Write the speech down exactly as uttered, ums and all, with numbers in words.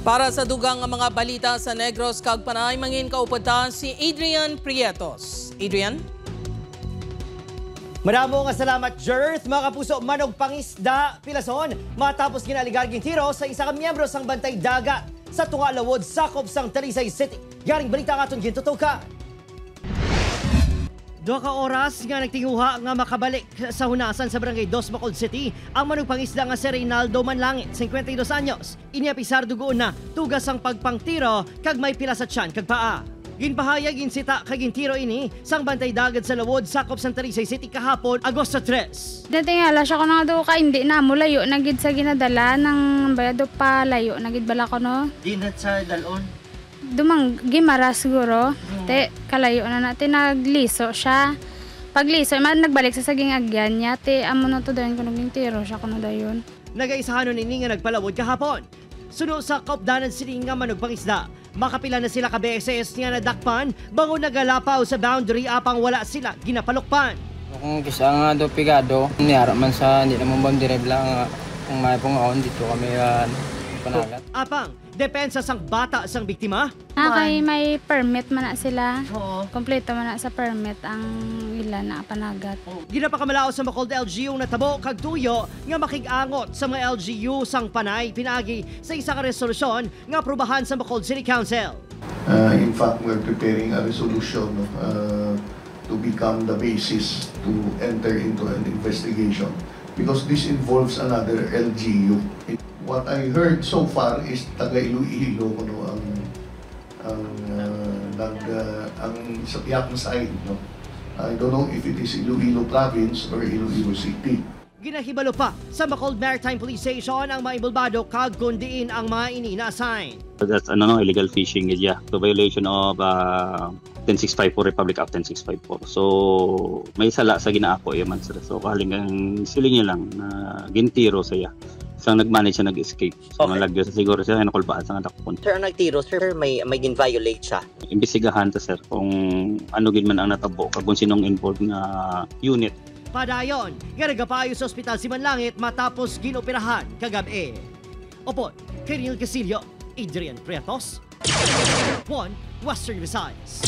Para sa dugang nga mga balita sa Negros kag Panay, mangin kaupod ta si Adrian Prietos. Adrian? Madamo nga salamat, Jerth. Mga kapuso, manugpangisda, Pilason, matapos ginaaligar gintiro sa isa ka miyembro sang Bantay Dagat sa tunga Lawod, sakop sang Talisay City. Yaring balita ang aton gintutukan. Duha ka oras nga nagtinguha nga makabalik sa hunasan sa Barangay Dos, Bacolod City, ang manugpangisda nga si Reynaldo Manlangit, singkwenta y dos anyos. Ini apisar dugoon na, tugas sang pagpangtiro kag may pila sa tiyan kag paa. Ginpahayag, ginsita kag gintiro ini sang Bantay Dagat sa Lawod, sakop sang Talisay City, kahapon, Agosto tres. Natingala siya kuno nga do ka, hindi na, mulayo na gid sa ginadala, nang bayado pa, layo na gid bala kuno. Di na sa dalon? Dumang, gimara siguro. Te, kalayo na na. Te, nagliso siya. Pagliso, man, nagbalik sa saging agyan niya. Te, amo na to dayon kuno gintiro siya kuno dayon. Nagaisahanon ini nga nagpalawod kahapon. Suno sa kaupdanan sini nga manugpangisda, makapila na sila ka beses nga nadakpan bangod nagalapaw sa boundary apang wala sila ginapalukpan. Kung kisa nga do pigado, niyara man sa hindi naman boundary lang, kung may pangaon dito kami, ah, panagat. Apang, depensa sang bata sang biktima, Ah, kay may permit man na sila. Oo. Kompleto man na sa permit ang ila na panagat. Ginapakamalaos sa Bacolod L G U natabo kag tuyo nga makig-angot sa mga L G U sang Panay pinaagi sa isa ka resolusyon nga aprubahan sa Bacolod City Council. Uh, in fact, we're preparing a resolution, uh, to become the basis to enter into an investigation because this involves another L G U. What I heard so far is taga Iloilo kuno ang ang, ah, nag, ah, ang sa Piakon side, no? I don't know if it is Iloilo Province or Iloilo City. Ginahibalo pa sa Bacolod Maritime Police Station ang mga inbolbado kag kon diin ang mga ini na-assign. That's, ano, no, illegal fishing area. So, violation of, ah, ten six five four, Republic Act ten six five four. So, may sala sa ginaako iya man, sir. So, kahaling ang siling niya lang na gintiro siya. Isang nag-manage siya, nag-escape. So, okay. Malagyo sa siguro siya, nakulbaan sa nga dakpon. Sir, ang nagtiro, sir, may, may gin-violate siya? Imbestigahan ta, sir, kung ano gid man ang natabo kag kung sinong involved nga unit. Padayon nga nagapayo sa ospital si Manlangit matapos ginoperahan kagab-i. Upod kay Rinel Casillo, Adrian Prietos, One Western Visayas.